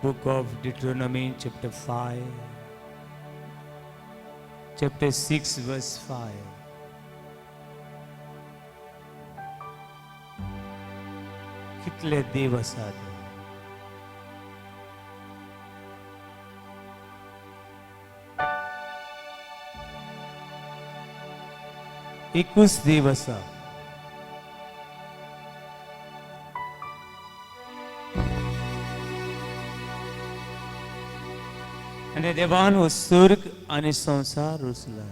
Book of Deuteronomy chapter 5, chapter 6 verse 5. कितले देव आसात. एकूच देव आसा. आनी देवान हो स्वर्ग आनी संवसार रचला.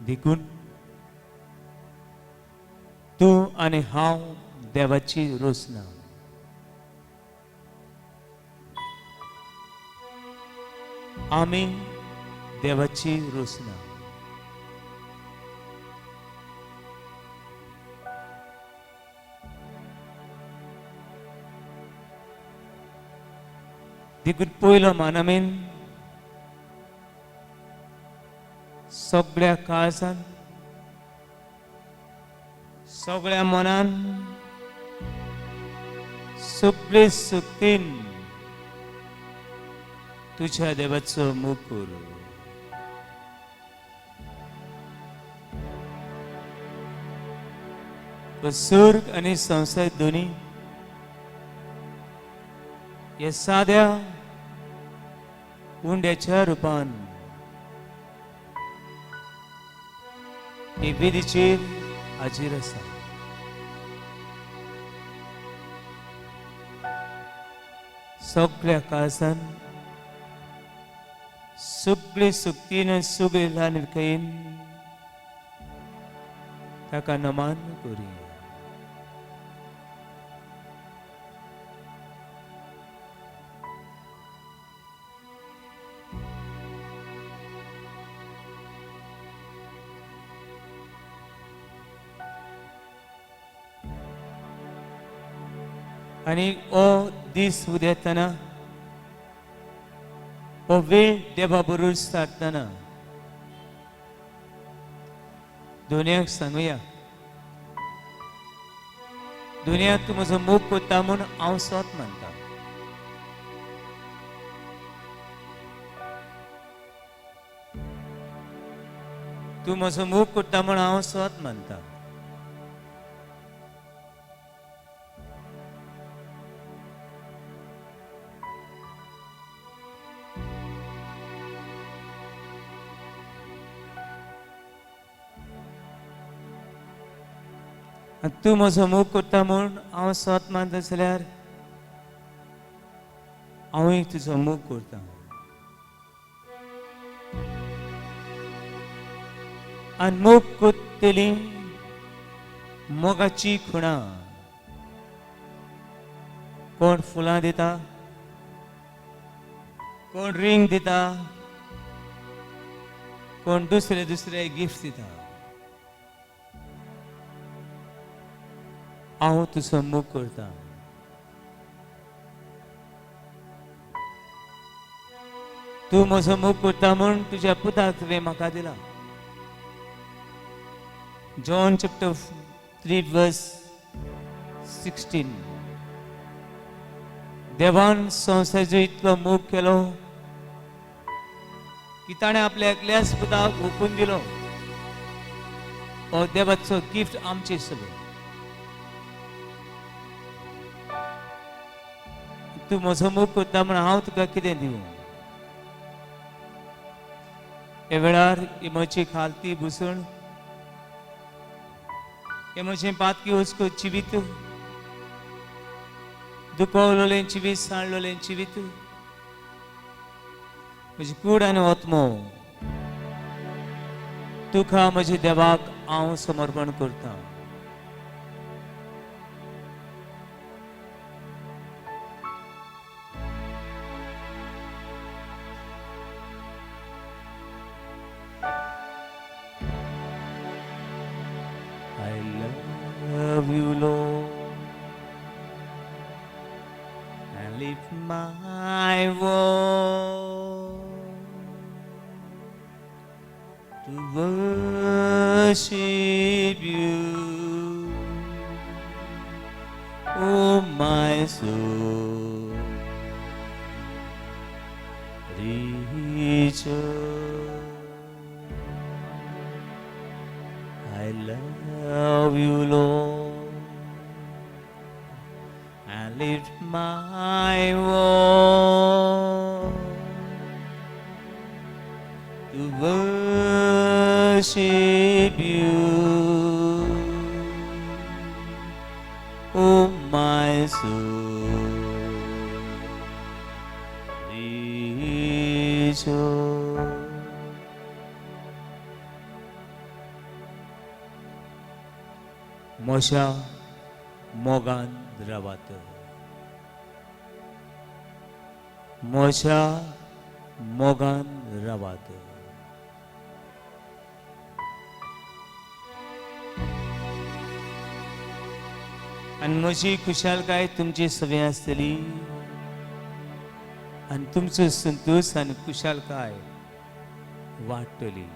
देखून तूं आनी हांव देवाची रचना. आमी देवाची रचना. देखून पयलो मानामेन सगळ्या काळजान, सगळ्या मनान, सगळे शक्तीन तुझ्या देवाचो मोग कर. तो स्वर्ग आनी संवसार दोनी हे साद्या उंड्याच्या रुपान हे वेदीचेर हाजीर आसा. सगळ्या काळजान, सगळे शक्तीन, सगळे ल्हानविकायेन ताका नमन करुया. आनी हो दीस उदेतना, हो वेळ देवा बरोबर सारतना दुनियाक सांगुया, दुनिया तूं म्हजो मोग करता म्हूण हांव सोत मानता. तूं म्हजो मोग करता म्हूण हांव सोत मानता. आनी तूं म्हजो मोग करता म्हूण हांव सोत मानता जाल्यार हांवूय तुजो मोग करता. आनी मोग करतली मोगाची खुणां. कोण फुलां दिता, कोण रिंग दिता, कोण दुसरे दुसरे गिफ्ट दिता. हांव तुजो मोग करता. तूं म्हजो मोग करता म्हूण तुज्या पुताक तुवें म्हाका दिला. John chapter 3 verse 16. देवान संवसाराचो इतलो मोग केलो की ताणें आपल्या एकल्याच पुताक ओंपून दिलो. हो देवाचो गिफ्ट आमचे सगळे. तूं म्हजो मोग करता म्हूण हांव तुका कितें दिवं? हे वेळार ही म्हजी खालती भुसण, हे म्हजें पातकी हुस्को जिवीत, दुखवलोलें जिवीत, सांडलोलें जिवीत, म्हजी कूड आनी आत्मो तुका म्हज्या देवाक हांव समर्पण करता. I love you, Lord, and lift my voice to worship you. O my soul. Rejoice. I love you, Lord. I lift my voice to worship you, oh my soul. Rejoice. म्हज्या मोगान रावात, म्हज्या मोगान रावात. आनी म्हजी खुशालकाय तुमची सगळी आसतली आनी तुमचो संतोश आनी खुशालकाय वाडटली.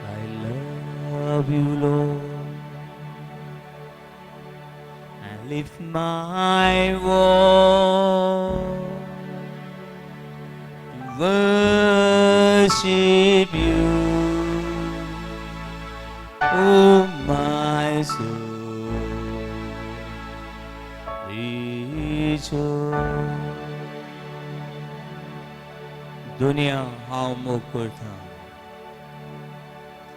I love you, Lord. I lift my voice to worship you, oh my soul. Rejoice. दुनिया हांव मोग करता,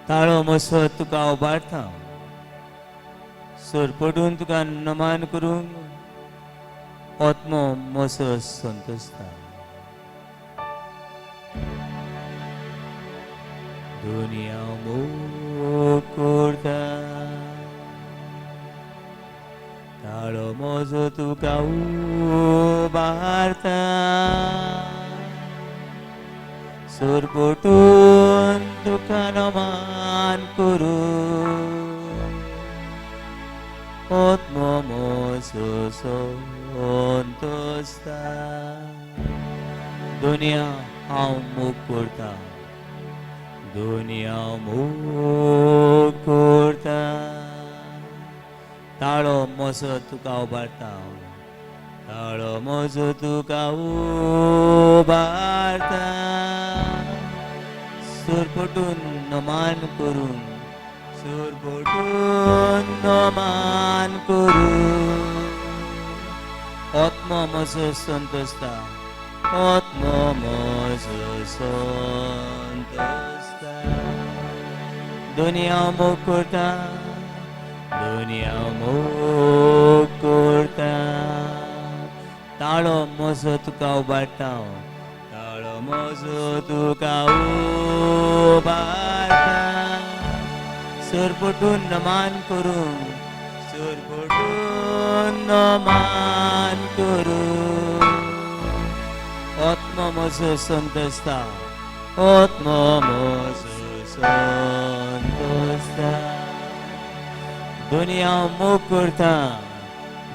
ताळो मसत तुका उबारता, सरपटून तुका नमान करूंक आत्मो मसो संतोसता. दुनिया मोग करता, ताळो म्हजो तुका उबारता, सरपटून तुका नमान करूं आत्मो म्हजो संतोसता. दुनिया हांव मोग करता, दुनिया मोग करता, ताळो म्हजो तुका उबारता, ताळो म्हजो तुका उबारता, सरपटून नमान करून, सरपटून नमान करून आत्मो म्हजो संतोसता, आत्मो म्हजो संतोसता. दुनिया मोग करता, दुनिया मोग करता, ताळो म्हजो तुका उबारता, ताळो म्हजो तुका उबारता, सरपटून नमान करून, सरपटून नमान करून आत्मो म्हजो संतोसता, आत्मो म्हजो संतोसता. दुनिया मोग करता,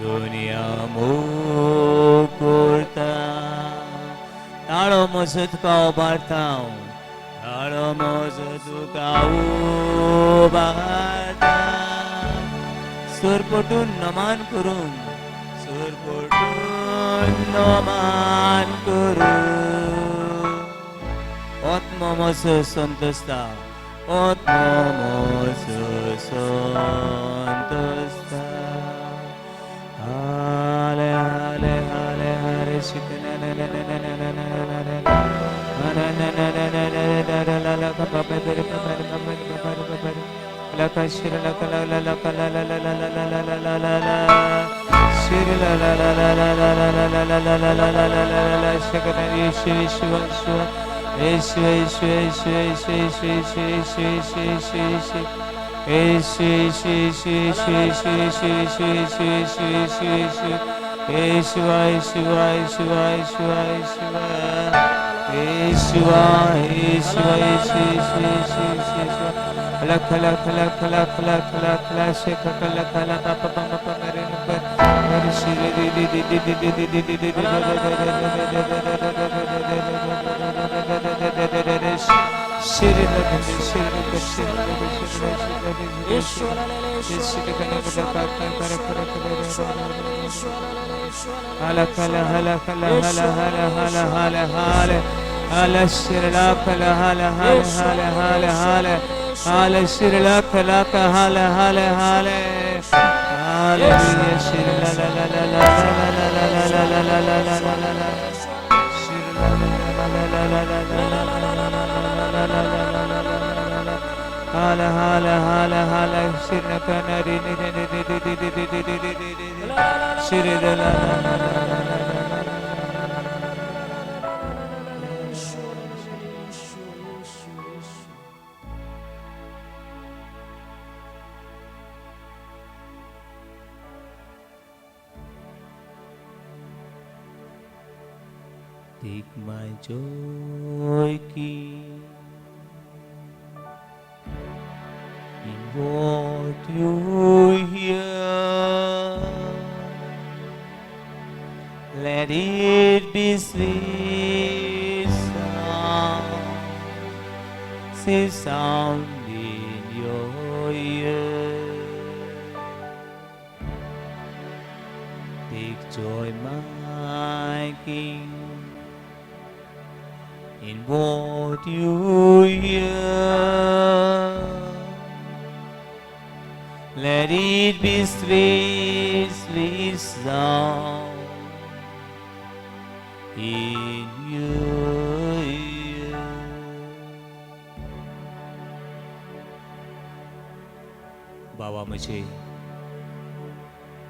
दुनिया मोग करता, ताळो म्हजो तुका उबारता, ताळो म्हजो तुका उबारता, सरपटून नमान करून, सरपटून नमान करून आत्मो म्हजो संतोसता, आत्मो म्हजो संतोसता. हाले हाले हाले हरे शिकने. शिवाय शिवाय शिवाय शिवाय शिवाय शिवाय शिवाय. लख लख लख लख लख लख लख लख लख प प म प म रे न प रे शि रे रे रे रे रे रे रे रे रे रे रे शि रे ल ध शि रे क शि रे रे शि रे शि रे शि रे क न क प प प र प र प र हल हल हल हल हल हल हल हल हल हल शिर लख हल हल हल हल हल हल शिर लख लख हल हल हल हालेलुया शिर ला ला ला ला ला ला ला ला ला ला ला ला ला ला ला शिर ला ला ला ला ला ला ला ला ला ला ला ला ला हाल हाल हाल हाल शिर न क न रे नि रे रे रे रे रे रे रे रे रे रे रे शिर ला ला ला ला ला ला ला ला. Take my joy, King, in what you hear. Let it be sweet sound, sweet sound in your ear. Take joy, my King, in what you hear. Let it be sweet, sweet sound in your ear. बाबा म्हजे,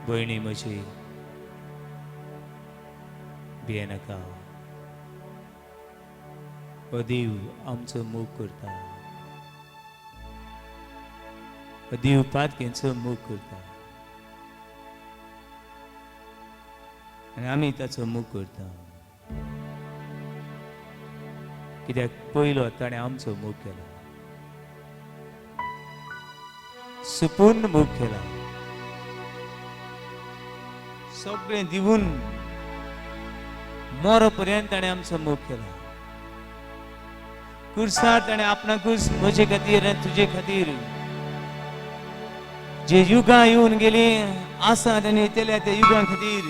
भयणी म्हजे, भियेनाका. हो देव आमचो मोग करता. हो देव पातकेंचो मोग करता आनी आमी ताचो मोग करता, कित्याक पयलो ताणें आमचो मोग केला, सुपूर्ण मोग केला. सगळें दिवन मरो पर्यंत ताणें आमचो मोग केला. कुर्सार ताणें आपणाकूच म्हजे खातीर आनी तुजे खातीर, जे युगां येवन गेली आसा आनी येतल्या त्या युगां खातीर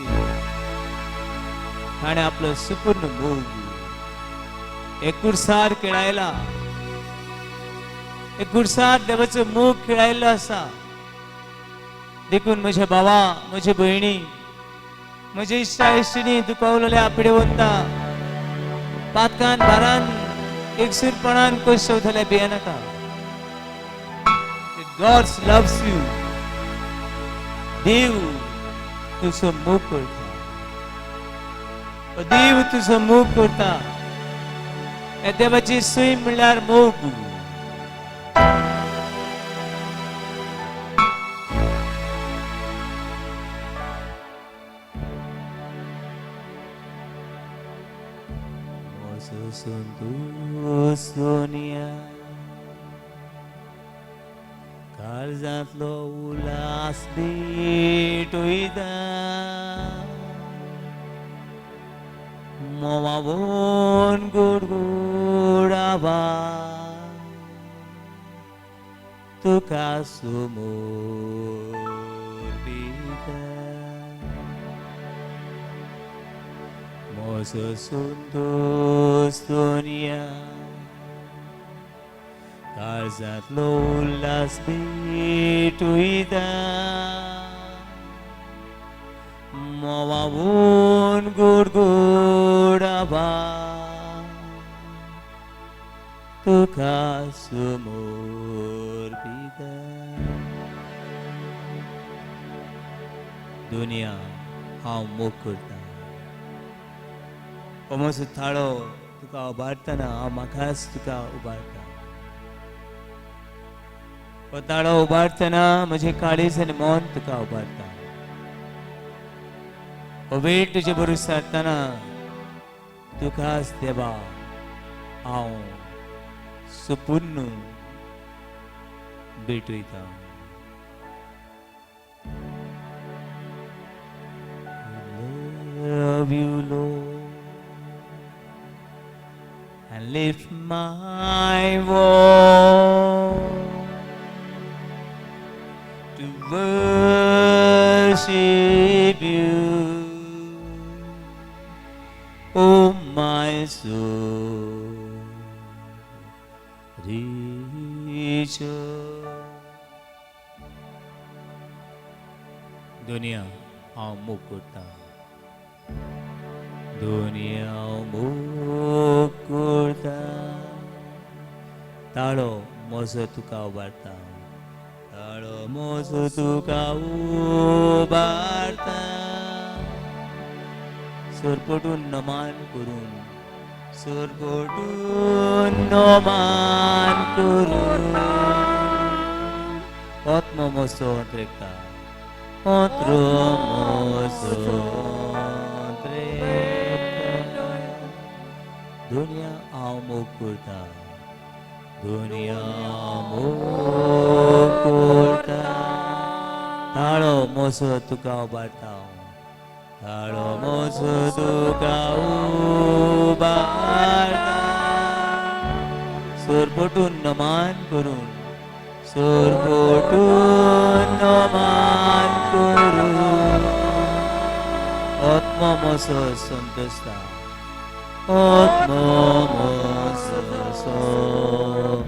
ताणें आपलो सुपूर्ण मोग एक कुर्सार खेळायला. एक कुर्सार देवाचो मोग खेळायल्लो आसा. देखून म्हज्या भावा, म्हजे भयणी, म्हजे इश्टा इश्टिणी, दुखावलेल्या आपडे वता पातकान भारान एकसूरपणान कश्ट भियेनाका. God loves you. देव तुजो मोग करता. देव तुजो मोग करता. ह्या देवाची सैम म्हणल्यार मोग. म्हजो संतोष सोनिया, काळजांतलो उल्हास भेटयता, मोवावन गोड गोड आवाज तुका समर्पिता. म्हजो संतोष सोनिया, काळजांतलो उल्हास भेटयता, मोवावन गोड गोड आवाज तुका समर्पिता. दुनिया, हांव मोग करता. हो म्हजो थाळो तुका उबारतना हांव म्हाकाच तुका उबारता. हो ताळो उबारतना म्हजें काळीज आनी मन तुका उबारता. हो वेळ तुजे बरोबर सारतना तुकाच देवा हांव सुपूर्ण. भेटयता. Love you, Lord, and lift my voice to worship you, oh my soul, rejoice. दुनिया हांव मोग करता, दुनिया हांव मोग करता, ताळो म्हजो तुका उबारता, ताळो म्हजो तुका उबारता, सरपटून नमान करून, सरपटून नमान करून, आत्मो म्हजो अंतरेकता, आत्मो म्हजो अंतरेकता. दुनिया हांव मोग करता, दुनिया मोग करता, ताळो म्हजो तुका उबारता, ताळो म्हजो तुका उबारता, सरपटून नमान करून, सरपटून नमान करून, आत्मो म्हजो संतोषता, आत्मो म्हजो संतोषता.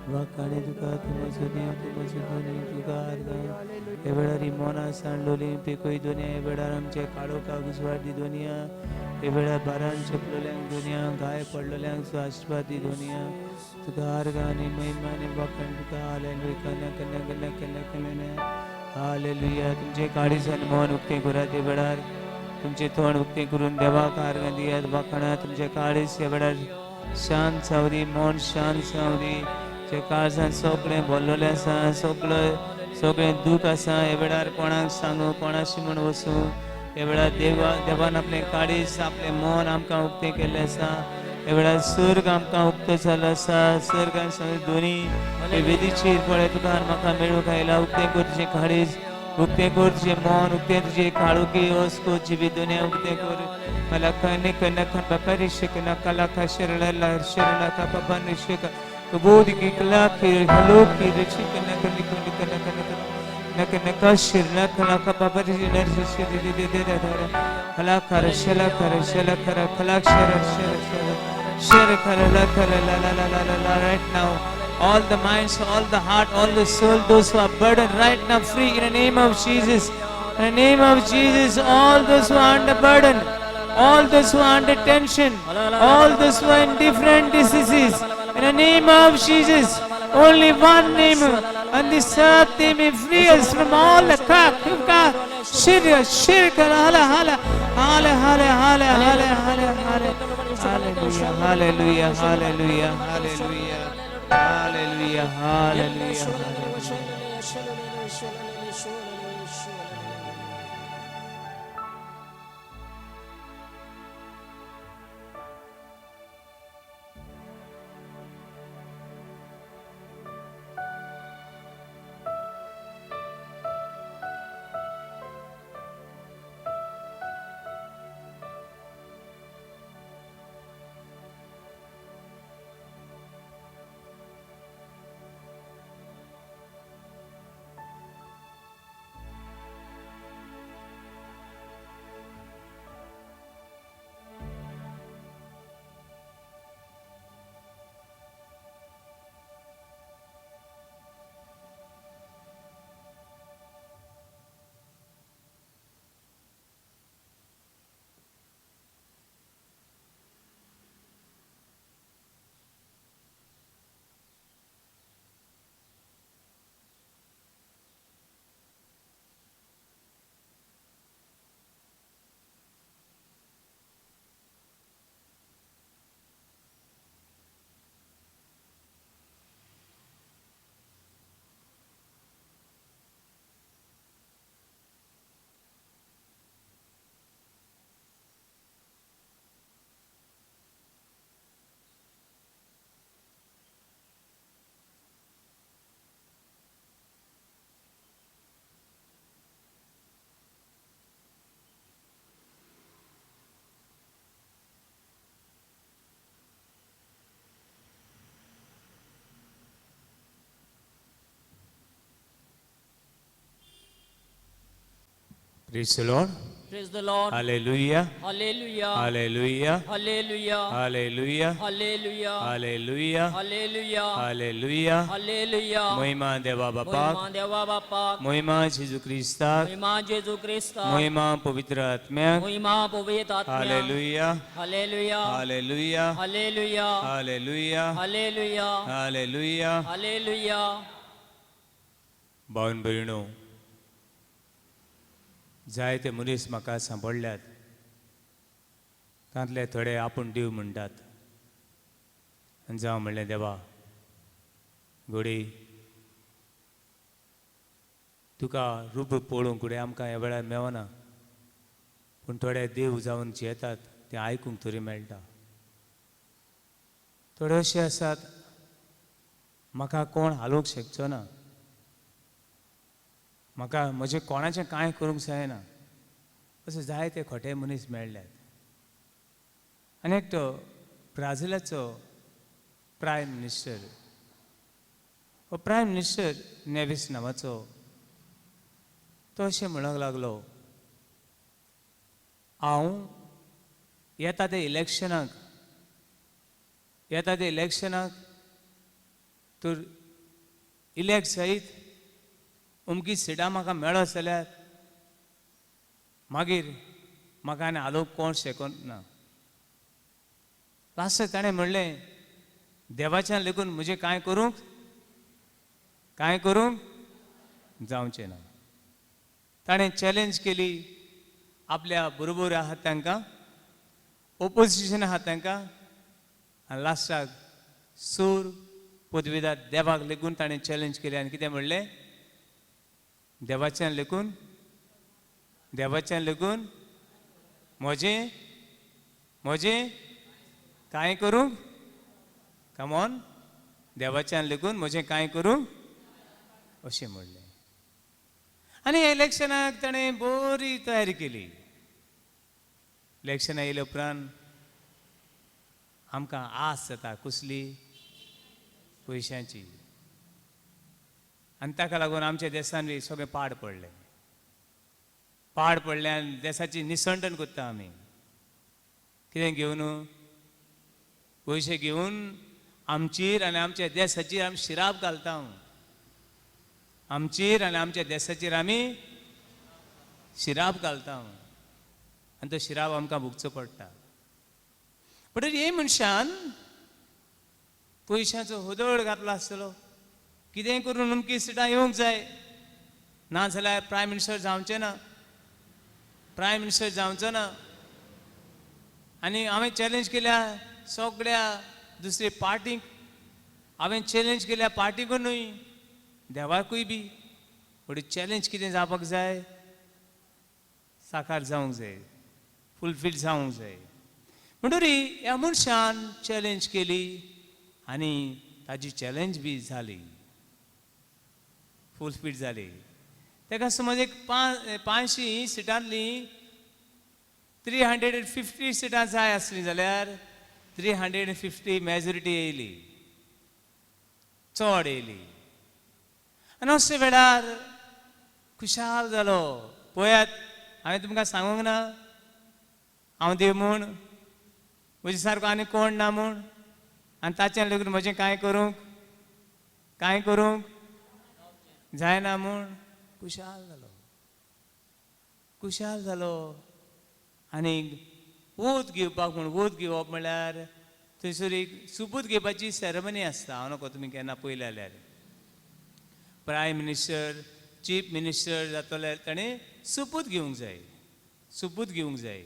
वाकाडे तुका तुमचो देव तुमचो दोनी तुका अर्गां हे वेळार ही मोना सांडलोली पिकोय दोनया हे वेळार आमचे काळोखा घुसवाटी दोनया हे वेळार बारान चेपलोल्यांक दोनया घाय पडलोल्यांक आशिर्वाद दी दोनया तुका अर्गां आनी महिमा आनी वाखाण तुका. हालेलुया. कन्या कन्या कन्या कन्या हालेलुया. तुमचे काळीज आनी मन उक्तें करात हे वेळार, तुमचें तोंड उक्तें करून देवाक आर्गां दियात वाखाणां. तुमचें काळीज ह्या वेळार शांत जावं दी, मन शांत जावं दी. जे काळजान सगळें भरलेलें आसा, सगळें सगळें दूख आसा, हे वेळार कोणाक सांगू, कोणाशी म्हूण वचूं. हे वेळार देवान आपलें काळीज आपलें मन आमकां उक्तें केल्लें आसा. हे वेळार सर्ग आमकां उक्तो जाल्लो आसा. सर्गान सगळें दोनी हे वेदीचेर पळय तुका म्हाका मेळूंक आयला. उक्तें कर तुजें काळीज, उक्तें कर तुजें मन, उक्तें तुजें काळुकी वस्को जिवीत दुनिया उक्तें कर. मला कने कने खन शिक न कला का शरण शरण का पबन शिक कबूद की कला की हलो की ऋषि कने कने कने कने कने नक नक शिर नक नक बबर नर शिर दे दे दे दे हला कर शल कर शल कर खला शर शर शर शर खर ल खर ल ल ल ल ल. Right now, all the minds, all the heart, all the soul, those who are burdened right now, free in the name of Jesus. In the name of Jesus, all those who are under burden, all those who are under tension, all those who are in different diseases, in the name of Jesus, only one name on this earth, they may free us from all the ka shirk, shirk, hala, hala, hala, hala, hala, hala, hala, hala. Hallelujah, hallelujah, hallelujah, hallelujah, hallelujah, hallelujah. Praise the Lord. Praise the Lord. Hallelujah. Hallelujah. Hallelujah. Hallelujah. Hallelujah. Hallelujah. Hallelujah. Hallelujah. Hallelujah. Hallelujah. महिमा देवा बापाक, महिमा देवा बापाक, महिमा जेजू क्रिस्ताक, महिमा जेजू क्रिस्ताक, महिमा पवित्र आत्म्याक. महिमा पवित्र आत्म्याक. Hallelujah. Hallelujah. Hallelujah. Hallelujah. Hallelujah. Hallelujah. Hallelujah. Hallelujah. भावन भयणो, जायते मनीस म्हाका सांपडल्यात. तांतले थोडे आपूण देव म्हणटात आनी जावं म्हणलें, देवा घोडये तुका रूप पळोवंक घडये आमकां ह्या वेळार मेवना, पूण थोडे देव जावन जियेतात तें आयकूंक तरी मेळटा. थोडे अशे आसात म्हाका कोण हालोवंक शकचो ना, म्हाका म्हजें कोणाचें कांय करूंक जायना, अशे जायते खोटे मनीस मेळ्ळ्यात. आनी एकटो ब्राझिलाचो प्रायम मिनिस्टर, हो प्रायम मिनिस्टर नेवीस नांवाचो, तो अशें म्हणूंक लागलो, हांव येता ते इलेक्शनाक, येता ते इलेक्शनाक तर इलेक्ट जायत अमकी सिटां म्हाका मेळत जाल्यार मागीर म्हाका आनी हालोवंक कोण शकना ना. लास्ट ताणें म्हणलें, देवाच्यान लेगून म्हजें कांय करूंक, कांय करूंक जावचें ना. ताणें चॅलेंज केली आपल्या बरोबर आहात तांकां, ओपोजिशन आहात तांकां, आनी लास्टाक सूर पदवीदार देवाक लेगून ताणें चॅलेंज केली आनी कितें म्हणलें, देवाच्यान लेगून, देवाच्यान लेगून म्हजें, म्हजें कांय करूंक, कमॉन, देवाच्यान लेगून म्हजें कांय करूंक अशें म्हणलें. आनी इलेक्शनाक ताणें बरी तयारी केली. इलेक्शनां येयल्या उपरांत आमकां आस जाता कसली, पयशांची, आनी ताका लागून आमच्या देसान बी सगळें पाड पडलें. पाड पडलें आनी देसाची निसंडण करता आमी. कितें घेवन, पयशे घेवन आमचेर आनी आमच्या देसाचेर आमी शिराप घालता. आमचेर आनी आमच्या देसाचेर आमी शिराप घालता आनी तो शिराप आमकां भोगचो पडटा. पूण हे मनशान पयशांचो हुदळ घातला आसतलो, कितेंय करून अमकी सिटां येवंक जाय, ना जाल्यार प्रायम मिनिस्टर जावचें ना, प्रायम मिनिस्टर जावचो ना. आनी हांवें चॅलेंज केल्या सगळ्या दुसरे पार्टीक, हांवें चॅलेंज केल्या पार्टीकूय न्हय, देवाकूय बी. पूण चॅलेंज कितें जावपाक जाय, साकार जावंक जाय, फुलफील जावंक जाय. म्हणटरी ह्या मनशान चॅलेंज केली आनी ताजी चॅलेंज बी जाली, फुलफील जाली. ताका समज एक 500 सिटांतली 350 सिटां जाय आसलीं जाल्यार 350 मेजॉरिटी येयली, चड येयली. आनी अशे वेळार खुशाल जालो. पळयात, हांवें तुमकां सांगूंक ना हांव देव म्हूण, म्हजे सारको आनी कोण ना म्हूण, आनी ताच्यान लेगून म्हजें कांय करूंक, कांय करूंक जायना म्हूण खुशाल जालो, खुशाल जालो. आनी वोत घेवपाक म्हूण, वोत घेवप म्हणल्यार थंयसर एक सुपूत घेवपाची सेरेमनी आसता. हांव नको तुमी केन्ना पळयलें जाल्यार, प्रायम मिनिस्टर, चीफ मिनिस्टर जातलो जाल्यार ताणें सुपूत घेवंक जाय, सुपूत घेवंक जाय.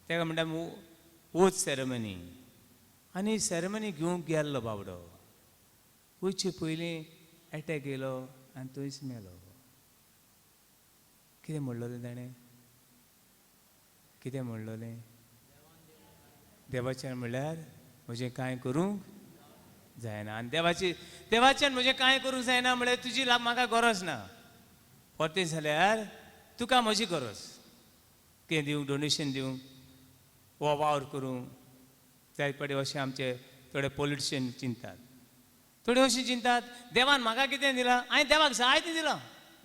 ताका म्हणटा वोत सेरेमनी. आनी सेरेमनी घेवंक गेल्लो बाबडो, वयचे पयलीं एटॅक येयलो आनी थंयच मेलो. कितें म्हणलोलें ताणें, कितें म्हणलोलें, देवाच्यान म्हणल्यार म्हजें कांय करूंक जायना, आनी देवाच्यान म्हजें कांय करूंक जायना म्हणल्यार तुजी म्हाका गरज ना, परतें जाल्यार तुका म्हजी गरज, कितें दिवंक, डोनेशन दिवंक, हो वावर करूंक जाय पडे. अशें आमचे थोडे पॉलिटिशियन चिंतात, थोडे अशें चिंतात देवान म्हाका कितें दिलां, हांवें देवाक जाय तें दिलां.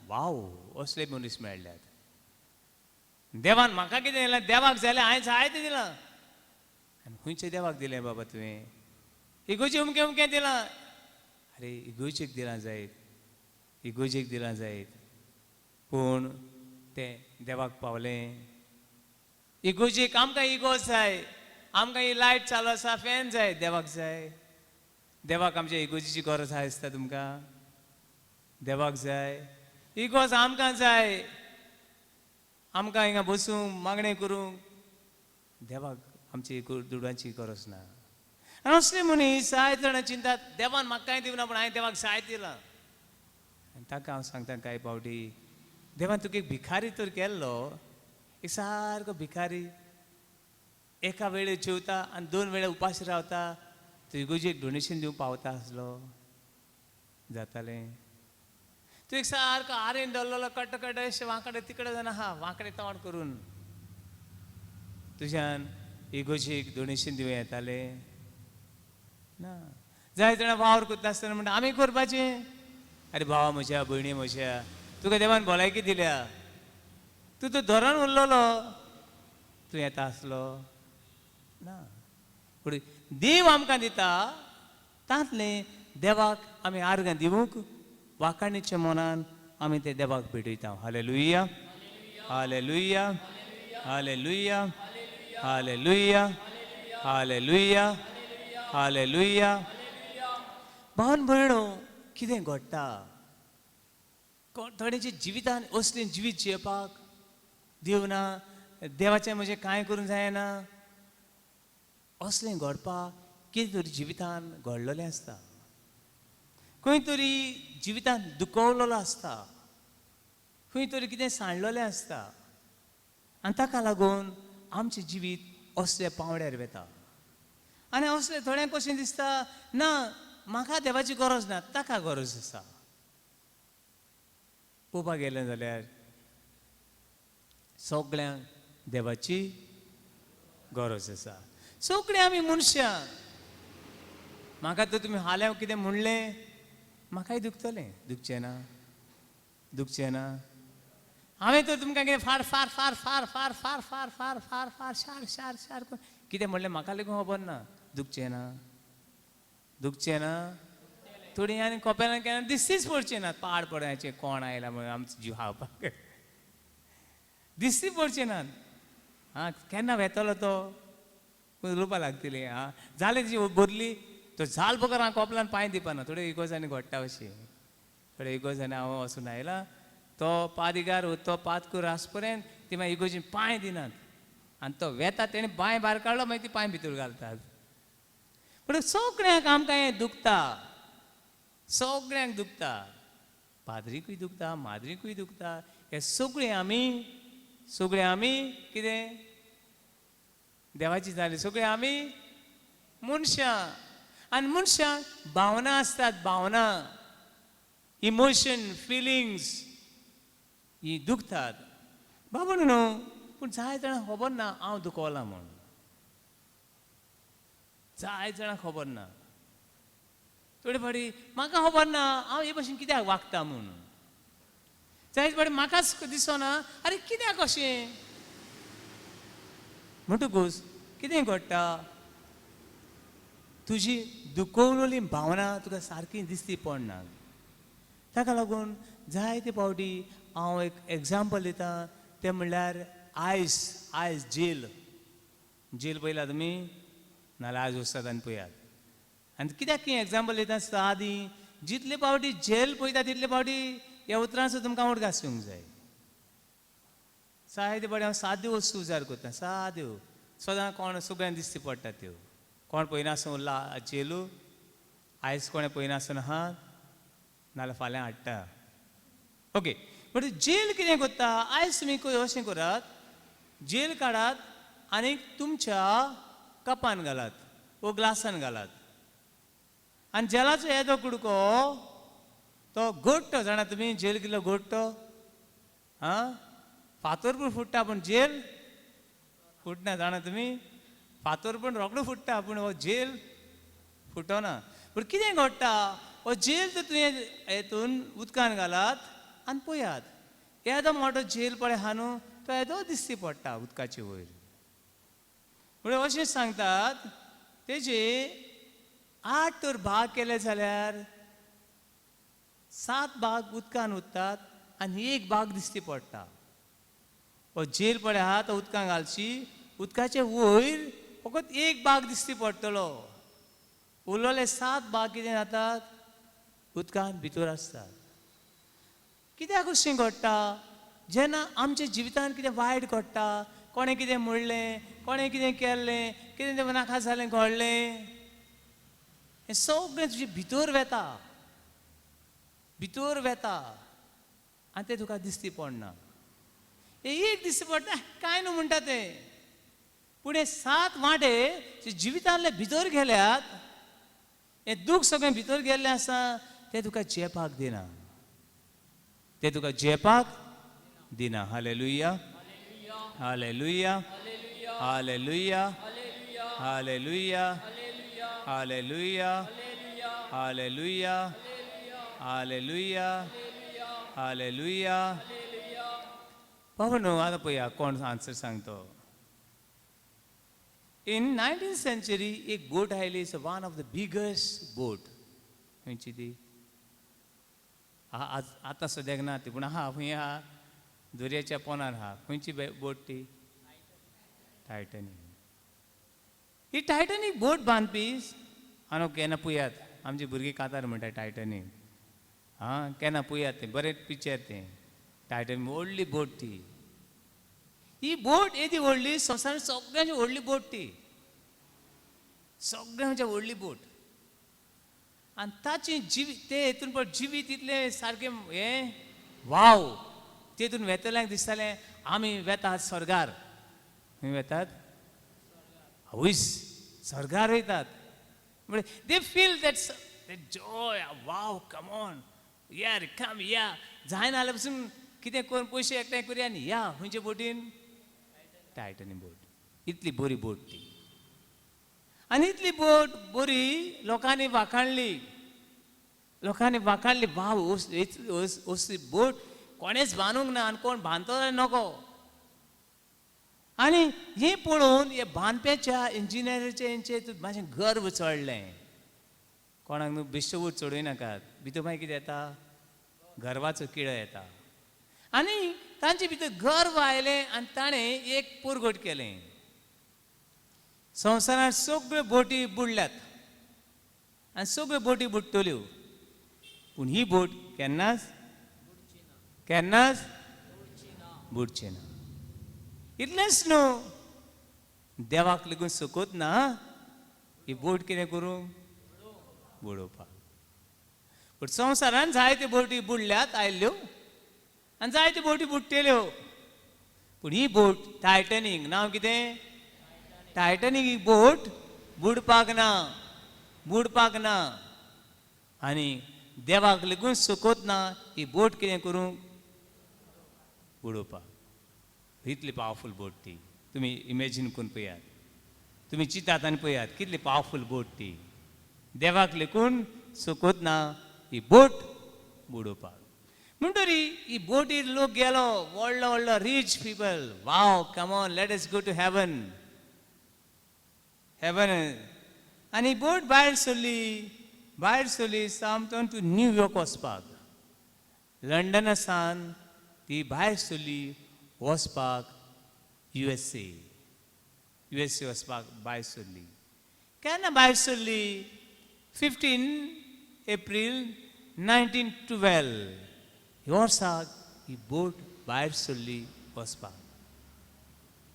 वाव, असले मनीस मेळ्ळ्यात. देवान म्हाका कितें दिलां, देवाक जालें हांवें जायतें दिलां. आनी खंयचें देवाक दिलें बाबा तुवें? इगोजी अमकें अमकें दिलां. आरे इगोजेक दिलां जायत, इगोजेक दिलां जायत, पूण तें देवाक पावलें? इगोजेक आमकां इगोज जाय, आमकां ही लायट चालू आसा, फॅन जाय, देवाक जाय? देवाक आमच्या इगोजीची गरज आसा दिसता तुमकां? देवाक जाय इगोज, आमकां जाय, आमकां हिंगा बसूंक मागणें करूंक. देवाक आमची दुडवांची गरज ना. आनी असले मनीस जायते जाणां चिंतात देवान म्हाका कांय दिवना, पूण हांवें देवाक जाय दिलां. आनी ताका हांव सांगता कांय फावटी, देवान तुका एक भिखारी तर केल्लो, एक सारको भिखारी, एका वेळेर जेवता आनी दोन वेळे उपाशी रावता, तूं इगोजेक डोनेशन दिवंक पावता आसलो जातालें. तूं एक सारको आरेन धरलेलो कट्ट कट्ट अशें वांकडे तिकडे जाण आहा, वांकडे तोंड करून तुज्यान इगोजेक डोनेशन दिवं येतालें ना. जाय जाणां वावर करता आसतना म्हणटा आमी करपाचें. आरे भावा म्हज्या, भयणी म्हज्या, तुका देवान भलायकी दिल्या, तूं तर धरण उरलेलो, तूं येता आसलो ना. पूण देव आमकां दिता तातलें देवाक आमी आर्गां दिवंक वाखाणीच्या मनान आमी ते देवाक भेटयता. Hallelujah, hallelujah, hallelujah, hallelujah, hallelujah, hallelujah. भावन भयणो, कितें घडटा थोड्यांच्या जिवितान असलें जिवीत जियेवपाक देव ना, देवाचें म्हजें कांय करूंक जायना, असलें घडपाक कितें तरी जिवितान घडलेलें आसता, खंय तरी जिवितान दुखवलेलो आसता, खंय तरी कितें सांडलेलें आसता, आनी ताका लागून आमचें जिवीत असल्या पांवड्यार वता. आनी असलें थोड्यांक कशें दिसता, ना म्हाका देवाची गरज ना, ताका गरज आसा. पळोवपाक गेलें जाल्यार सगळ्यांक देवाची गरज आसा, सगळीं आमी मनशां. म्हाका तर तुमी हाल्यां कितें म्हणलें म्हाकाय दुखतलें, दुखचें ना, दुखचें ना. हांवें तर तुमकां कितें फार फार फार फार फार फार फार फार फार फार शार शार शार कितें म्हणलें म्हाका लेगून खबर ना, दुखचें ना, दुखचें ना. थोडीं आनी कोपेलान केन्ना दिसतीच पडचें ना, पाड पडयाचें कोण आयला म्हणून आमचो जीव खावपाक दिसती पडचें नात. आं केन्ना वेतलो तो उलोवपा लागतली. आं जालें तिची बरली तो जाल बगर हांव कोपलान पांय दिवपाना. थोड्यो इगोजांनी घडटा अशें, थोड्यो इगोजांनी हांव वचून आयलां, तो पादिगार तो पादकूर आस पर्यंत ती मागीर इगोजीन पांय दिनात, आनी तो वेता तेणें बांय भायर काडलो मागीर ती पांय भितर घालतात. पूण सगळ्यांक आमकां हें दुखता, सगळ्यांक दुखता, पाद्रीकूय दुखता, माद्रीकूय दुखता. हे सगळें आमी, सगळें आमी कितें देवाची जाली, सगळीं आमी मनशां. आनी मनशांक भावना आसतात, भावना, इमोशन, फिलिंग्स ही दुखतात बाबा न्हू. पूण जाय जाणां खबर ना हांव दुखवलां म्हूण, जाय जाणां खबर ना. थोडे फावटी म्हाका खबर ना हांव हे भशेन कित्याक वागता म्हूण, जायते फावटी म्हाकाच दिसना आरे कित्याक अशें म्हणटकूच कितें घडटा, तुजी दुखवलेली भावना तुका सारकी दिसती पडना. ताका लागून जायते फावटी हांव एक एग्जाम्पल दिता, तें म्हणल्यार आयस, आयस जेल. जेल पळयला तुमी? नाल्यार आयज वचतात आनी पळयात. आनी कित्याक की एग्जाम्पल दिता आदी, जितले फावटी जेल पळयता तितले फावटी ह्या उतरांचो तुमकां उडगास येवंक जाय. जायते फावटी हांव साद्यो वस्तू विचार करता, साद्यो, सदां कोण सगळ्यांक दिसती पडटा त्यो, कोण पळयनासतना उरला जेलू, आयज कोणें पळयनासतना आहा, नाल्यार फाल्यां हाडटा. ओके, बट जेल कितें करता, आयज तुमी अशें करात, जेल काडात आनी तुमच्या कपान घालात वो ग्लासान घालात, आनी जेलाचो येदो कुडको तो गोडटो, जाणा तुमी जेल कितलो गोडटो? आं फातर पूण फुट्टा पूण जेल फुटना, जाणा तुमी? फातर पूण रोकडो फुट्टा पूण हो जेल फुटना. पूण कितें घडटा, हो जेल तर तुवें हेतून उदकान घालात आनी पळयात, येदो मोटो जेल पळय आहा न्हू, तो येदो दिश्टी पडटा उदकाचे वयर. म्हणून अशें सांगतात तेजे 8 तर भाग केले जाल्यार 7 भाग उदकान उरतात आनी 1 भाग दिश्टी पडटा. हो झेल पळय आहा तो उदकान घालची, उदकाचे वयर फकत 1 भाग दिश्टी पडटलो, उरलेले 7 भाग कितें जातात उदकान भितर आसतात. कित्याक अशें घडटा? जेन्ना आमच्या जिवितान कितें वायट घडटा, कोणें कितें म्हणलें, कोणें कितें केल्लें, कितें तें नाका जालें घडलें, हें सगळें तुजें भितर वेता, भितर वेता आनी तें तुका दिश्टी पडना. हें एक दिश्टी पडटा कांय न्हू म्हणटा तें, पूण हे 7 वांटे जे जिवितांतले भितर गेल्यात, हें दूख सगळें भितर गेल्लें आसा, तें तुका जेपाक दिना, तें तुका जेपाक दिना. Hallelujah, hallelujah, hallelujah, hallelujah, hallelujah, hallelujah, hallelujah, hallelujah. बाबा न्हू आतां पळया कोण आन्सर सांगतो. इन 19th century एक बोट आयली, it's one of the biggest boat. खंयची ती? आज आतां सद्याक ना ती, पूण आहा खंय आहा, दर्याच्या पोनार आहा. खंयची बोट ती? टायटनीक. ही टायटनीक बोट बांदपी आनी केन्ना पळयात, आमची भुरगीं कातार म्हणटा टायटनीक. आं केन्ना पळयात तें, बरें पिक्चर तें टायटनीक, व्हडली बोट ती. ही बोट येदी व्हडली, संवसारांत सगळ्यांची व्हडली बोट ती, सगळ्यांची व्हडली बोट. आनी ताची जिवीत ते हेतून पण जिवीत इतलें सारकें हें वाव, तेतून वेतल्यांक दिसतालें आमी वेतात स्वर्गार. खंय वेतात? आवयस, स्वर्गार वयतात. म्हणजे they feel that that joy, wow, come on यार, कम या. जायना जाल्यार पसून कितें करून पयशे एकठांय करुया आनी या. खंयचे बोटीन? टायटनीक बोट. इतली बरी बोट ती, आनी इतली बोट बरी लोकांनी वाखाणली, लोकांनी वाखाणली, वाव असली बोट कोणेच बांदूंक ना आनी कोण बांदतलो जाल्यार नको. आनी हें पळोवन हे बांदप्याच्या इंजिनियराचें हेंचें मातशें गर्व चडलें. कोणाक न्हू बेश्टवूट चडय नाकात, भितर मागीर कितें येता, गर्वाचो किडो येता. आनी तांचे भितर गर्व आयलें आनी ताणें एक पुरगट केलें. संवसारांत सगळ्यो बोटी बुडल्यात आनी सगळ्यो बोटी बुडटल्यो, पूण ही बोट केन्नाच केन्नाच बुडची ना. इतलेंच न्हू, देवाक लागून सकत ना ही बोट कितें करूं, बुडोवपाक. पूण संवसारांत जायत्यो बोटी बुडल्यात आयल्ल्यो आनी जायत्यो बोटी बुडटेल्यो, पूण ही बोट टायटनीक, नांव कितें? टायटनीक. ही बोट बुडपाक ना, बुडपाक ना. आनी देवाक लागून सकत ना ही बोट कितें करूंक, बुडोवपाक. इतली पावरफूल बोट ती. तुमी इमेजीन करून पळयात, तुमी चिंतात आनी पळयात कितली पावरफूल बोट ती. देवाक लेखून सकत ना ही बोट बुडोवपाक. म्हणटरी ही बोटीर लोक गेलो, व्हडलो व्हडलो rich people, wow, come on, let us go to heaven, heaven. आनी बोट भायर सरली, भायर सरली सामटन टू न्यूयॉर्क वचपाक. लंडना सावन ती भायर सरली वचपाक USA, USA वचपाक भायर सरली. केन्ना भायर सरली? 15 एप्रील 1912 ह्या वर्साक ही बोट भायर सरली वचपाक.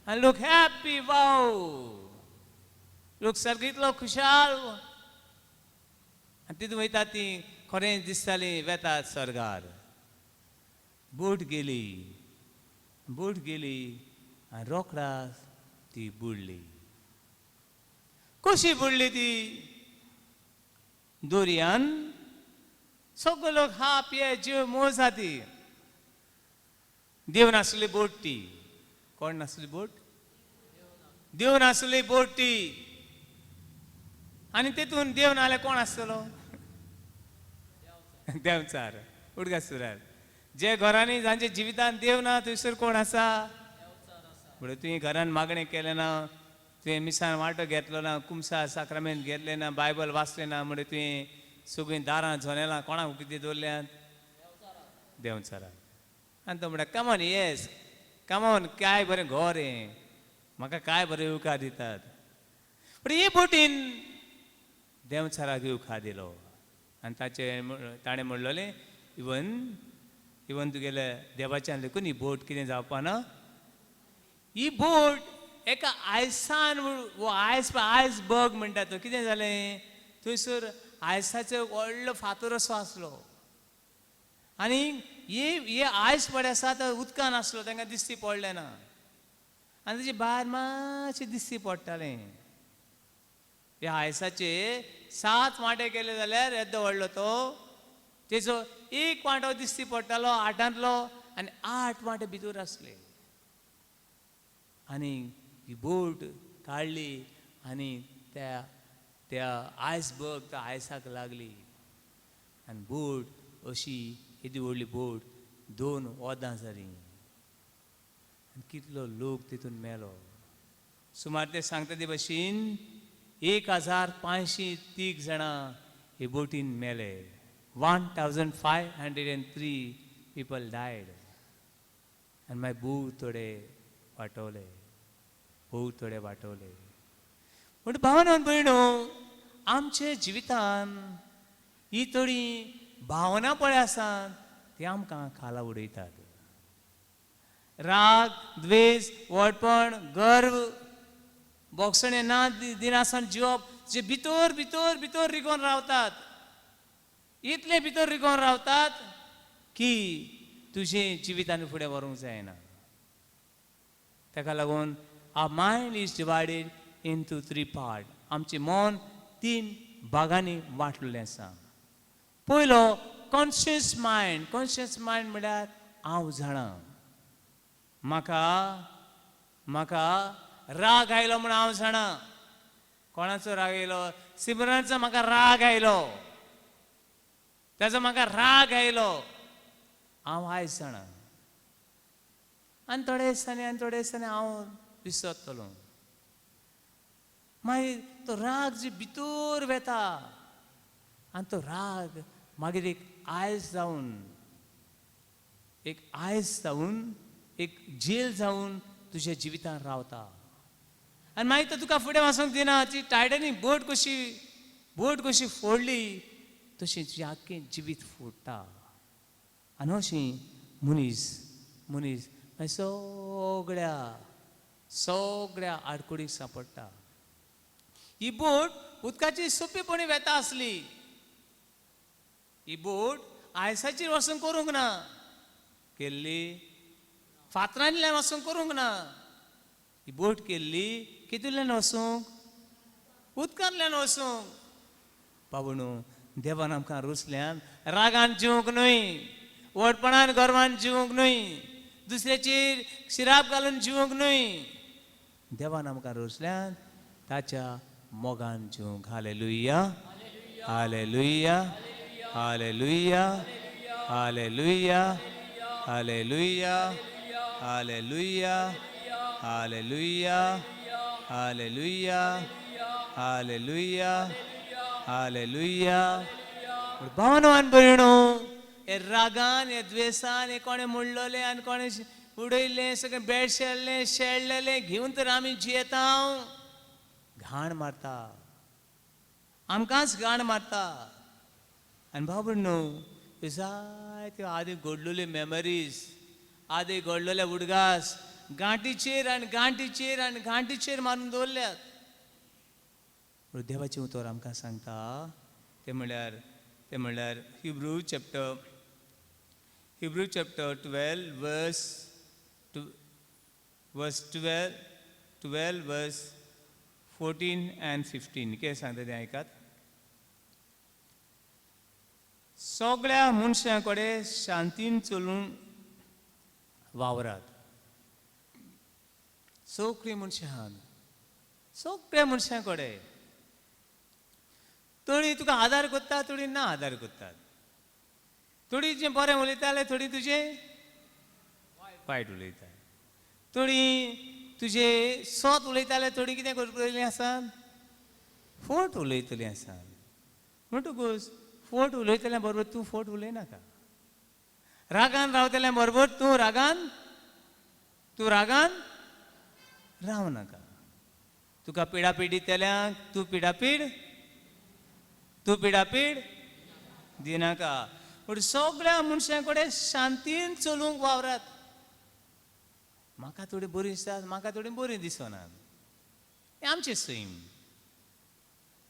आनी लोक हॅप्पी, वाव, लोक सारको इतलो खुशाल. आनी तितून वयता ती खरें दिसताली वेतात स्वर्गार. बोट गेली, बोट गेली आनी रोखडाच ती बुडली. कशी बुडली ती? दर्यान सगळे लोक खा पिये जीव मोज जाती. देव नासली बोट ती. कोण नासली बोट? देव नासली बोट ती. आनी तेतून देव नाल्यार कोण आसतलो? देंवचार. उडगास सुरार. जे घरांनी जांच्या जिवितांत देव ना थंयसर कोण आसा? म्हणून तुवें घरान मागणें केलें ना, तुवें मिसान वांटो घेतलो ना, कुमसार साक्रामेंत घेतलें ना, बायबल वाचलें ना, म्हणून तुवें सगळीं दारां झोनेलां कोणाक कितें दवरल्यांत? देंवचाराक. आनी तो म्हणटा कमॉन, येस कमॉन, काय बरें घर हें, म्हाका काय बरें येवकार दितात. पूण हे बोटीन देंवचाराक येवकार दिलो आनी ताणें म्हणलेलें इवन इवन तुगेले देवाच्यान लेखून ही बोट कितें जावपा ना. ही बोट एका आयसान, वो आयस आयस बग म्हणटा तो, कितें जालें थंयसर आयसाचो व्हडलो फातर असो आसलो आनी हे आयस पडे आसा तो उदकान आसलो, तांकां दिश्टी पडलें ना आनी तेजे भायर मातशें दिश्टी पडटालें. ह्या आयसाचे 7 वांटे केले जाल्यार येदो व्हडलो तो, तेजो 1 वांटो दिश्टी पडटालो 8तांतलो आनी 8 वांटे भितर आसले. आनी ही बोट काडली आनी त्या त्या आयसबर्ग त्या आयसाक लागली आनी बोट अशी येदी व्हडली बोट 2 वदां जाली आनी कितलो लोक तितून मेलो. सुमार ते सांगता ते भशेन 1503 जाणां हे बोटीन मेले. 1503 पिपल डायड. आनी मागीर भोव थोडे वाटवले, भोव थोडे वाटवले. पूण भावना भयणो, आमच्या जिवितान ही थोडी भावना पळय आसात ती आमकां खाला उडयतात. राग, द्वेश, व्हडपण, गर्व, बोगसणें ना दिनासान जिवप, जे भितर भितर भितर रिगोन रावतात, इतले भितर रिगोन रावतात की तुजें जिवितान फुडें व्हरूंक जायना. ताका लागून our mind is divided into 3 part. आमचें मन 3 भागांनी वांटलेलें आसा. पयलो कॉन्शियस मायंड. कॉन्शियस मायंड म्हळ्यार हांव जाणा, म्हाका म्हाका राग आयलो म्हूण हांव जाणा. कोणाचो राग आयलो? सिमरनाचो म्हाका राग आयलो, ताचो म्हाका राग आयलो, हांव आयज जाणा. आनी थोडे दिसांनी आनी थोडे दिसांनी हांव विसरतलो. मागीर तो राग जी भितर वेता आनी तो राग मागीर एक आयस जावन, एक आयस जावन, एक जेल जावन तुज्या जिवितान रावता. आनी मागीर तो तुका फुडें वचूंक दिना. ती टायटॅनीक बोट कशी, बोट कशी फोडली तशें तुजें आख्खें जिवीत फोडटा. आनी अशीं मनीस मनीस मागीर सगळ्या सगळ्या आडकुडीक सांपडटा. ही बोट उदकाची सोंपेपणी वेता आसली, ही बोट आयसाचेर वचून करूंक ना केल्ली, फातरांतल्यान वचूंक करूंक ना, ही बोट केल्ली कितूंतल्यान वचूंक? उदकांतल्यान वचूंक. बाबणू, देवान आमकां रुसल्यान रागान जिवंक न्हय, व्हडपणान गर्वान जिवंक न्हय, दुसऱ्याचेर शिराप घालून जिवंक न्हय, देवान आमकां रुसल्यान ताच्या मोगान जिवंक. Hallelujah, hallelujah, hallelujah, hallelujah, hallelujah, hallelujah, hallelujah, hallelujah, hallelujah, hallelujah. भावनो आनी भयणो, हे रागान, हे द्वेसान, हे कोणें म्हणलेलें आनी कोणें उडयलें, सगळें बेड शेळ्ळें शेळ्ळेलें घेवन तर आमी जियेता. घाण मारता, आमकांच घाण मारता. आनी बाबा न्हू, ह्यो जायत्यो आदी घडलेल्यो मेमरीज, आदी घडलेले उडगास गांठीचेर आनी गांठीचेर आनी गांठीचेर मारून दवरल्यात. पूण देवाचें उतर आमकां सांगता तें म्हणल्यार, तें म्हणल्यार Hebrew chapter 12 verse verse 12 verse 14 and 15 कितें सांगता तें आयकात. सगळ्या मनशां कडेन शांतीन चलून वावरात. सगळीं मनशां, सगळ्या मनशां कडेन थोडीं तुका आदार करता, थोडीं ना आदार करतात. थोडीं जें बरें उलयताले, थोडीं तुजें वायट उलयतात. थोडीं तुजे सोत उलयताले, थोडीं कितें करतलीं आसात, फोट उलयतलीं आसात. म्हणटकूच फोट उलयतल्या बरोबर तूं फोट उलयनाका. रागान रावतल्या बरोबर तूं रागान राव नाका. तुका पिडापीड दितल्यांक तूं पिडापीड दिनाका. पूण सगळ्या मनशां कडेन शांतीन चलूंक वावरात. म्हाका थोडी बरी दिसतात, म्हाका थोडी बरी दिसनात, हें आमचें सैम.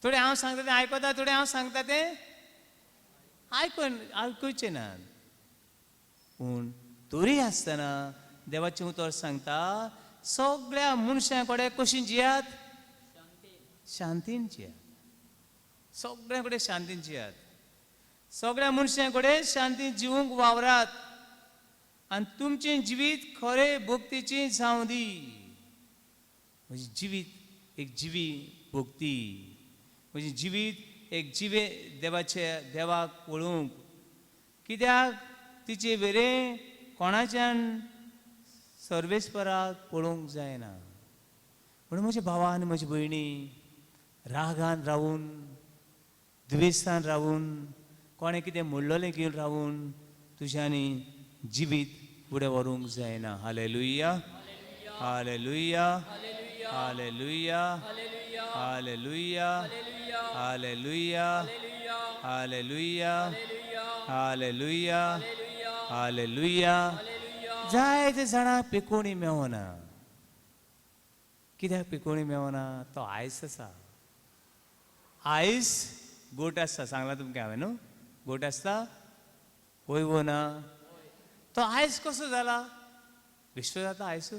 थोडें हांव सांगता तें आयकता, थोडें हांव सांगता तें आयकुचें नात. पूण तरी आसतना देवाचें उतर सांगता, सगळ्या मनशां कडेन कशी जियात, शांतीन जियात. सगळ्यां कडेन शांतीन जियात, सगळ्या मनशां कडेन शांतीन जिवूंक वावरात आनी तुमचें जिवीत खरें भक्तीचें जावं दी. म्हजें जिवीत एक जिवी भक्ती, म्हजें जिवीत एक जिवे देवाचे देवाक पळोवंक. कित्याक तिचे वेरें कोणाच्यान सर्वेस्पराक पळोवंक जायना. म्हणून म्हज्या भावा आनी म्हज्या भयणी, रागान रावून, द्वेसान रावून, कोणें कितें म्हणलेलें घेवन रावून तुज्यांनी जिवीत फुडें व्हरूंक जायना. Hallelujah, hallelujah, hallelujah, hallelujah, hallelujah, hallelujah, hallelujah, hallelujah. जायते जाणां पिकोणी मेवना. कित्याक पिकोणी मेवना? तो आयस आसा. आयस गोट आसता, सांगला तुमकां हांवें न्हू, गोट आसता वय वो ना. तो आयस कसो जाला? बेश्टो जाता आयस.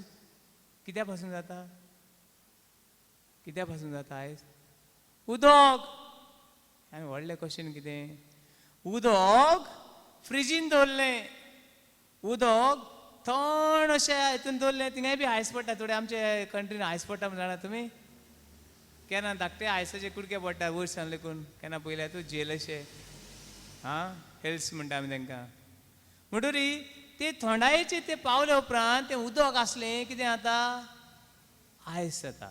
कित्या पासून जाता? कित्या पासून जाता आयस? उदक. आनी व्हडलें क्वेश्चन कितें? उदक फ्रिजीन दवरलें, उदक थंड अशें हितून दवरलें, थिंगाय बी आयस पडटा. थोडे आमचे कंट्रीन आयस पडटा म्हण जाणा तुमी? केन्ना धाकटे आयसाचे कुडके पडटा वयर सांगले कोण केन्ना पयल्या तूं जेल अशें, आं हेल्स म्हणटा आमी तांकां. म्हणटरी ते थंडायेचे ते पावले उपरांत तें उदक आसलें कितें जाता? आयस जाता.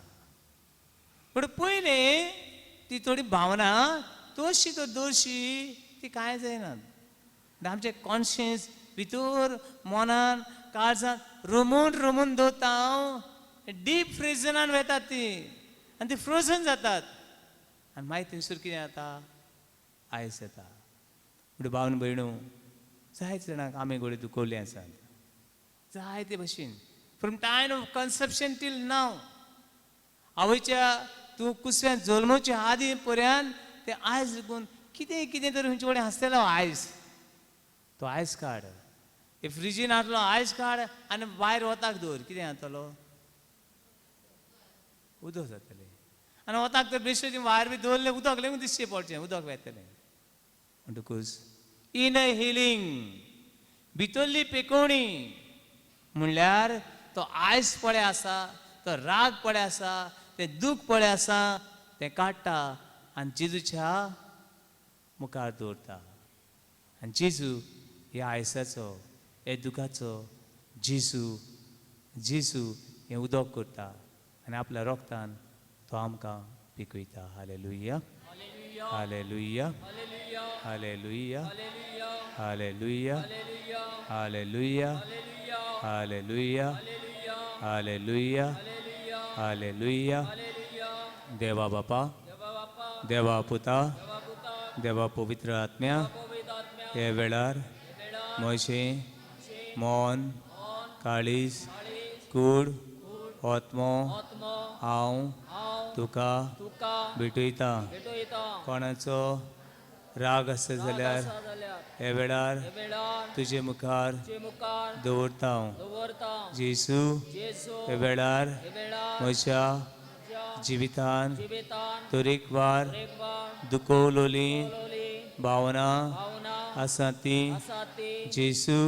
पूण पयलें ती थोडी भावना तशी तर दवरशी ती कांय जायना. आमचें कॉन्शियस भितर मनान काळजान रमून रमून दवरता हांव, डीप फ्रिजनान वेतात ती आनी ती फ्रोजन जातात आनी मागीर थंयसर कितें जाता? आयस येता. म्हणटा भावन भयणू, जायते जाणांक आमी घोडे दुखवल्ली आसात जायते भशेन. From time of conception till now, आवयच्या तूं कुसव्यान जल्मोच्या आदी पर्यंत ते आयज लागून कितें कितें तरी खंयचे कडेन आसतलो आयस. तो आयस काड, ते फ्रिजीन आसलो आयस काड आनी भायर वताक दवर, कितें जातलो? उदक जातलें. आनी वताक तर बेश्टें भायर बी दवरलें उदक लेगून दिसचें पडचें, उदक वेतलें. म्हणटकूच इनर हिलींग, भितरली पेकोवणी म्हणल्यार तो आयस पळय आसा, तो राग पळय आसा, तें दूख पळय आसा, तें काडटा आनी जेजूच्या मुखार दवरता. आनी जेजू ह्या आयसाचो, ह्या दुखाचो जेजू जेजू हें उदक करता आनी आपल्या रोगतान तो आमकां पिकयता. Hallelujah, hallelujah, hallelujah, hallelujah, hallelujah, hallelujah, hallelujah, hallelujah. देवा बापा, देवा पुता, देवा पवित्र आत्म्या, हे वेळार म्हजें मन, काळीज, कूड, आत्मो हांव तुका भेटयता. कोणाचो राग आसता जाल्यार हे वेळार तुजे मुखार दवरता हांव. जेजू, हे वेळार म्हज्या जिवितान तरेकवार दुखवलोली भावना आसा ती जेजू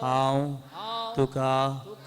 हांव तुका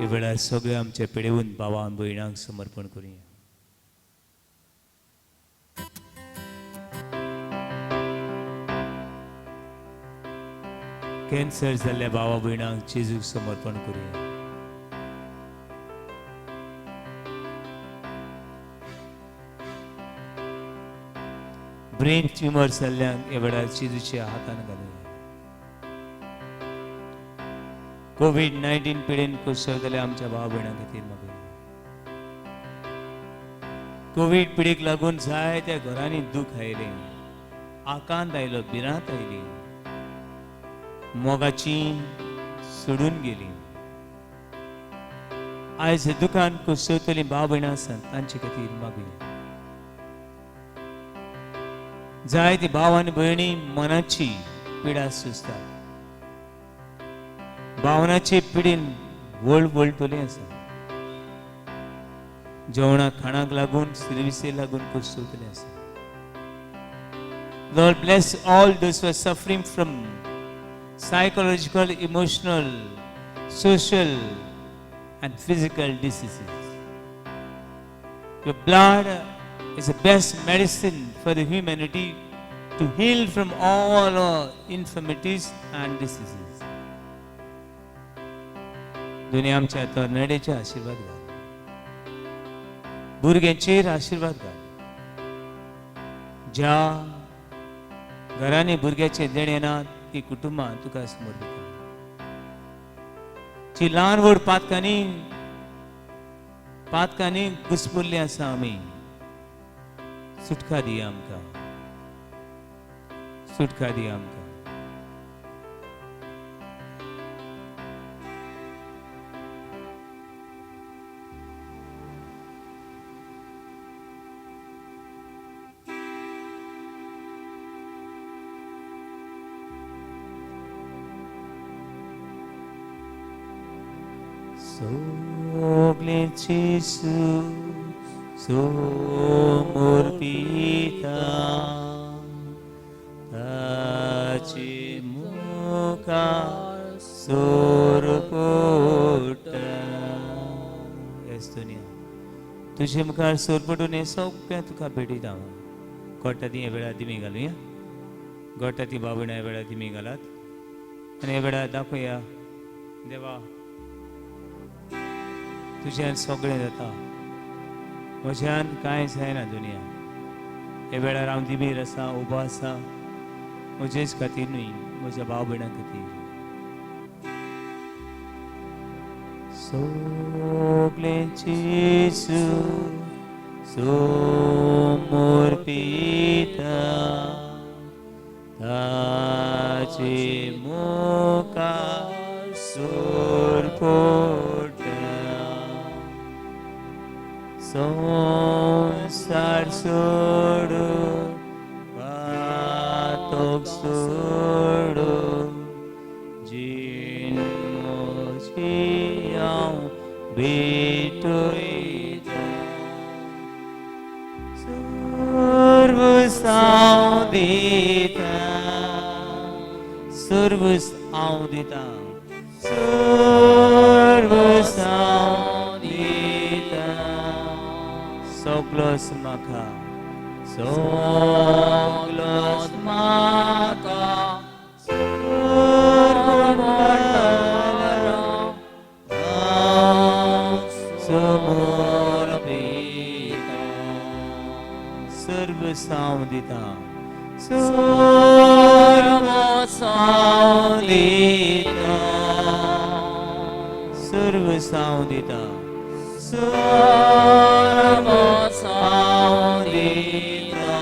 हे वेळार सगळे आमचे पिडेवन भावान भयणांक समर्पण करुया. कॅन्सर जाल्ल्या भावा भयणांक जेजूक समर्पण करुया. ब्रेन ट्युमर जाल्ल्यांक ह्या वेळार जेजूच्या हातान घालुया. कोवीड-19 पिडेन कोसळटल्या आमच्या भाव भयणां खातीर मागुया. कोवीड पिडेक लागून जायत्या घरांनी दुःख आयलें, आकांत आयलो, भिरांत आयली, मोगाची सोडून गेली. आयज दुखान कोसळटली भाव भयणां आसात, तांचे खातीर मागुया. जायती भाव आनी भयणी मनाची पिडा सोंसतात, भावनाचे पिडीन वळवळटली आसा, जेवणा खाणाक लागून सर्विसे लागून कोसळटले आसा. Lord, bless all those who are suffering from psychological, emotional, social, and physical diseases. Your blood is the best medicine for the humanity to heal from all our infirmities and diseases. दुनिया आमच्या तरणाट्याचे आशीर्वाद घाल, भुरग्यांचेर आशीर्वाद घाल. ज्या घरांनी भुरग्याचे देणे ना ती कुटुंबां तुका समर्पिता. जी ल्हान व्हड पातकांनी पातकांनी घुसपुल्ली आसा आमी, सुटका दी आमकां, सुटका दी आमकां. सगळे जेजू समर्पिता, ताचे मुखार सोरपोटा. येस दुनिया, तुजे मुखार सोरपटून हें सगळें तुका भेटयता हांव. गोटा ती ह्या वेळार दिमी घालुया. गोटा ती बाबणा ह्या वेळार दिमी घालात आनी ह्या वेळार दाखोवया, देवा तुज्यान सगळें जाता, म्हज्यान कांय जायना. दुनिया, ह्या वेळार हांव दिबेर आसा, उबो आसा, म्हजेच खातीर न्हय, म्हज्या भाव भयणां खातीर. सगळें जेजू समर्पिता, ताचे मुखार सोरपोटा. संसार सोडून, पातक सोडून, जीण म्हजी हांव भेटयता. सर्वस हांव दिता, सर्वस हांव दिता, सर्वस हांव दिता. सगलोच म्हाका, सगलोच म्हाका सर्वमंडळ हांव समर्पिता. सर्वस हांव दिता, सर्वस हांव दिता, सर्वस हांव दिता, सर्वस हांव दिता.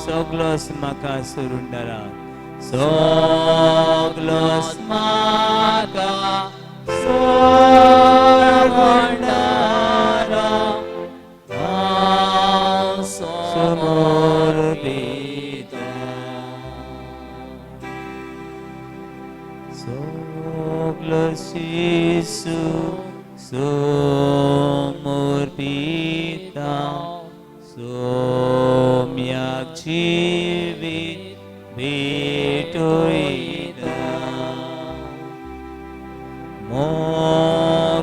सगलोच म्हाका सरुंडरा, सगलोच म्हाका सरुंडरा हांव समर्पिता. सगलो जेजू समर्पिता, सोम्याक जिवीत भेटयता. मोगान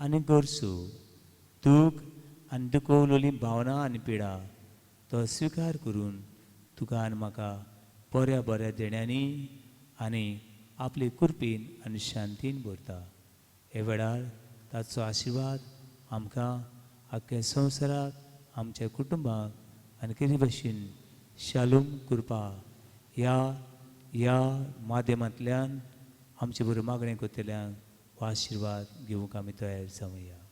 आनी गरजो, दूख आनी दुखवलेली भावना आनी पिडा तो स्विकार करून तुका आनी म्हाका बऱ्या बऱ्या देण्यांनी आनी आपले कृपेन आनी शांतीन भरता. हे वेळार ताचो आशिर्वाद आमकां आख्ख्या संवसाराक, आमच्या कुटुंबाक आनी कितें भशेन शालूम कृपा ह्या ह्या माध्यमांतल्यान आमचे बरोबर मागणें करतल्यांक हो आशिर्वाद घेवंक आमी तयार जावया.